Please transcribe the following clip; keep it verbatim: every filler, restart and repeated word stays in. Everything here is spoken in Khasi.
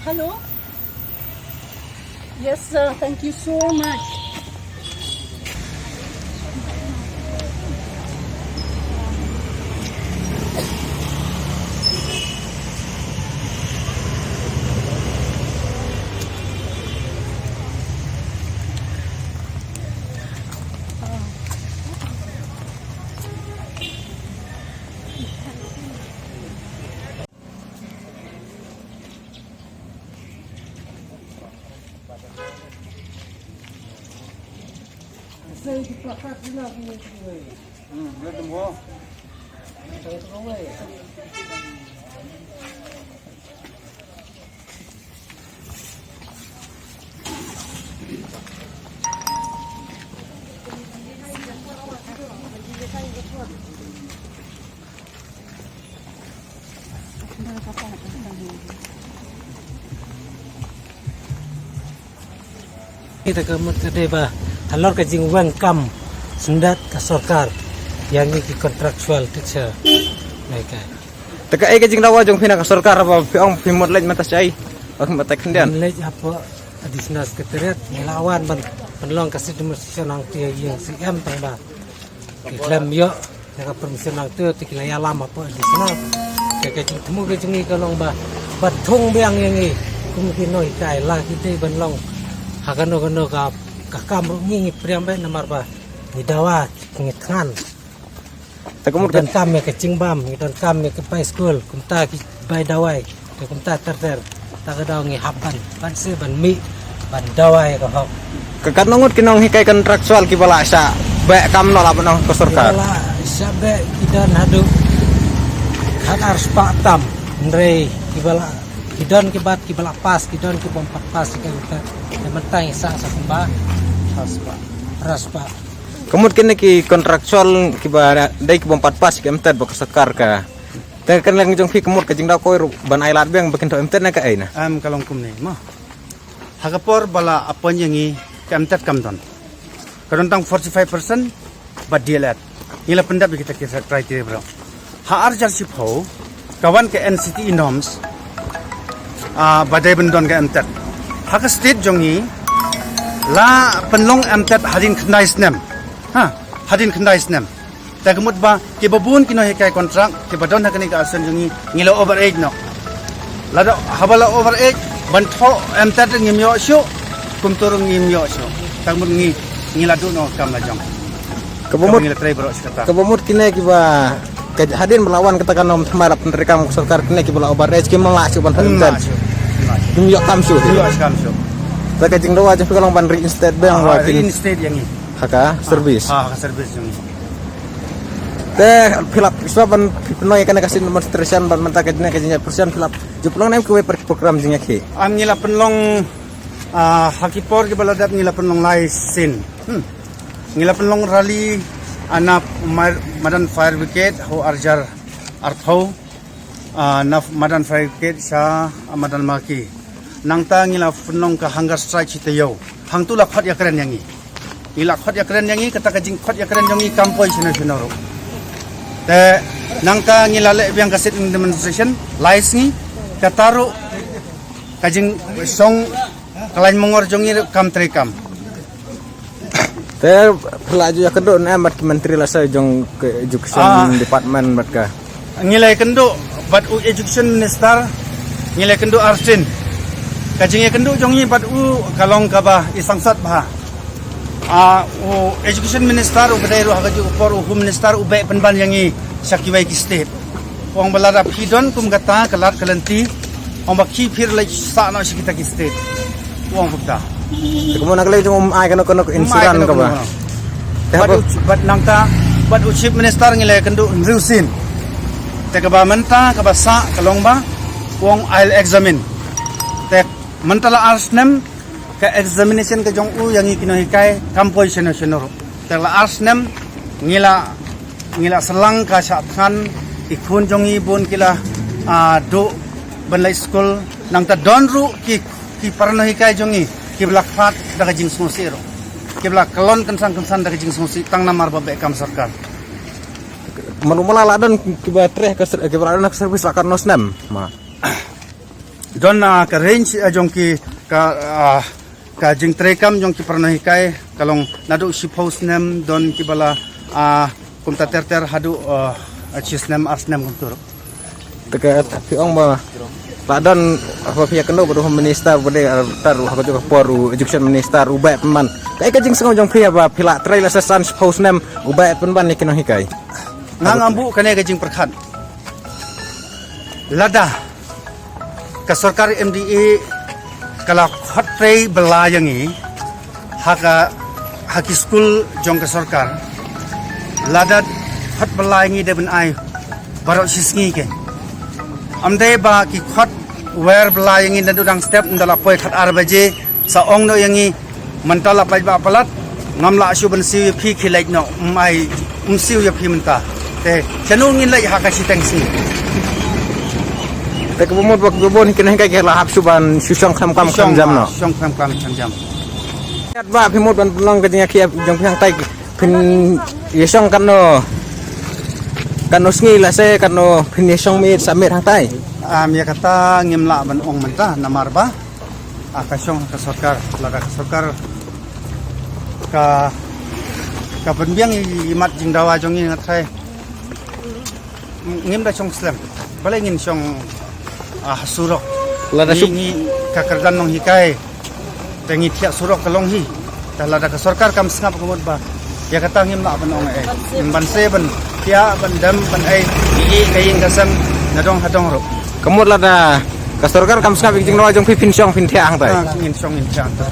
Hello. Yes, sir. Thank you so much. Ita ka mut ka dei ba halor ka jingweng kam syndet ka sorkar ïa ngi ki contractual teacher. Nai ka. Te kaei ka jingdawa jong phi na ka sorkar ba phi ong phi mut leit mynta shaei? Ba phi mut leit khyndiat? Leit hapoh Additional Secretariat, ngi la wan ban pynlong ka sit demonstration hangtei ïa ïing C M tang ba ki khlem ïoh ïa ka permission hangtei, te ki la ïalam hapoh Additional. Te ka jingthmu ka jong ngi ka long ba ban thung biang ïa ngi kum ki nonghikai, la ki dei ban long ha kano kano ka, ka kam ruh ngi, ngi pdiang beit namar ba ngi dawa, ngi thngan. Te ka mut ka donkam ïa ka jingbam, ngi donkam ïa ka bai skul, kumta ki bai dawai, te kumta ter ter. Ta ka daw ngi hap ban, ban shu ban mih, ban dawai ïa ka hok. Ka katno ngut ki nonghikai contractual kiba la shah beh kam noh la ban ong ka sorkar? Kiba la shah beh ki don haduh khat ar spah tam, hynrei kiba la, ki don kiba, kiba la pass, ki don kibym pat pass, ki don ka, te mynta ngi sah sa kumba ar spah. Ar spah. Ka mut kine ki contractual kiba dei kibym pat pass ki em tet ba ka sorkar ka. Te ka liang jong phi ka mut ka jingdaw kawei ruh ban ailad biang ba kin thoh em tet ne kaei na? Em, ka long kumne mo. Ha ka por ba la appoint ïa ngi ka em tet kam don. Ka don tang forty five percent bad D L Ed. Ngi la pyndep ïa kita ki criteria baroh. Ha ar hajar shiphew ka wan ka N C T E norms, ah, ba dei ban don ka em tet. Ha ka state jong ngi la pynlong em tet hadien khyndai snem. Ha, hadien khyndai snem. Te ka mut ba kiba bun ki nonghikai contract kiba don ha kane ka association jong ngi, ngi la over age noh. Lada haba la over age, ban thoh em tet ngim ïoh shuh, kumta ruh ngim ïoh shuh. Te ka mut ngi, ngi la duh noh kam la jong. Kaba mut, ngi la trei baroh shi katta. Kaba mut kine kiba, ka hadien ba la wan kata ka norm thymmai la pyntreikam ka sorkar, kine kiba la over age kim lah shuh ban thoh em tet. Kim lah shuh. Kim lah shuh. Kim ïoh kam shuh. Kim ïoh kam shuh. Te ka jingdawa jong phi ka long ban reinstate biang, ah, wa kin reinstate ïa ngi ha ka service. Ha, ha ka service jong ngi. Te phi lah, shuwa ban pynlong ïa kane ka sit demonstration bad mynta ka jingïakhih, phi lah ju pynlong ne em kiwei pat ki program jingïakhih? Em, ngi la pynlong, ah, ha ki por kiba la dep ngi la pynlong lai sien. Hmm. Ngi la pynlong rally, ah, na ma-, madan fire brigade ha u ar hajar arphew, ah, na madan fire brigade sha, ah, madan Marki. Nangta ngi la pynlong ka hunger strike shi taïew. Hangtu la khot ïakren ïa ngi. Ngi la khot ïakren ïa ngi, kata ka jingkhot ïakren jong ngi kam poi shano shano ruh. Te nangta ngi la leh biang ka sit-in demonstration lai sngi, kata ruh ka jingshong ka lain mongor jong ngi ruh kam treikam. Te phi lah ju ïakynduh ne em bad ki myntri lashai jong ka education, ah, department bad ka? Ngi la ïakynduh bad u education minister, ngi la ïakynduh arsien. Ka jingïakynduh jong ngi bad u ka long kaba i sangsot bha. Ah, u education minister u ba dei ruh ha kajuh ka por u home minister u beh pynban ïa ngi sha kiwei ki state. U ong ba lada phi don kum kata ka lad ka lynti, u ong ba khie phi leit sah noh sha kita ki state. U ong kumta. Te kumno na ka liang jong u, um ai kano kano ka insurance kaba. Bad u, bad nangta, bad u chief minister ngi la ïakynduh hynriew sien. Te kaba mynta kaba sah ka long ba u ong I'll examine. Te mynta la ar snem ka examination ka jong u ïa ngi ki nonghikai kam poi shano shano ruh. Te la ar snem ngi la, ngi la sah lang ka shah thngan, ki khun jong ngi bun ki la, ah, duh ban leit skul, nangta don ruh ki, ki para nonghikai jong ngi kiba la khlad da ka jingsngewsih ruh, kiba la kyllon kynsan kynsan da ka jingsngewsih tang namar ba beh kam sorkar. Mano mala la don kiba treh ka ser-, kiba la don ka service la katno snem ma? Don, ah, ka range, ah, jong ki ka, ah, ka jingtrei kam jong ki para nonghikai ka long naduh shiphew snem, don kiba la, ah, kumta ter ter haduh, ah, shi snem ar snem kumta ruh. Te ka phi ong ba la don haba phi ïakynduh bad u Home Minister ba dei, ah, ter ha kajuh ka por u Education Minister u beh pynban. Kaei ka jingsngew jong phi ba phi la trei la sa san shiphew snem u beh pynban ïa ki nonghikai? Nga ngam buh kane ka jingpyrkhat. Lada ka sorkar M D A ka la khot trei bylla ïa ngi ha ka, ha ki skul jong ka sorkar, lada khot bylla ïa ngi da ban ai baroh shi sngi ke. Am dei ba ki khot wer bylla ïa ngi naduh dang step, ynda la poi khat ar baje, sa ong noh ïa ngi, mynta la pait ba palat, ngam lah shuh ban siew ïa phi, khie leit noh, ym ai, ym siew ïa phi mynta. Te shano ngin leit ha ka shiteng sngi? Te kaba mut ba kaba bun ki nonghikai ki la hap shuh ban shu shong khlem kam khlem jam noh. Shong khlem kam khlem jam. Katba phi mut ban pynlong ka jingïakhih jong phi hangtai, phin ïa shong katno, katno sngi lehse katno phin ïa shong miet sa miet hangtai? Am, ïa kata ngim lah ban ong mynta namar ba, ah, ka shong ka sorkar, lada ka sorkar ka, ka pynbiang ïa i mat jingdawa jong ngi nga tharai ngim da shong slem. Balei ngin shong, ah, ha surok? Lada ngi, suk- ngi ka kyrdan nonghikai. Te ngi thiah surok ka long hi. Te lada ka sorkar kam sngap ka mut ba ïa kata ngim lah ban ong ei. Ngim ban se ban thiah ban dem ban ei. Ngi ïa ka ïing ka sem na dong ha dong ruh. Ka mut lada ka sorkar kam sngap ïa ka jingdawa jong phi phin shong phin thiah hangtai? Ah, ngin shong ngin thiah hangtai.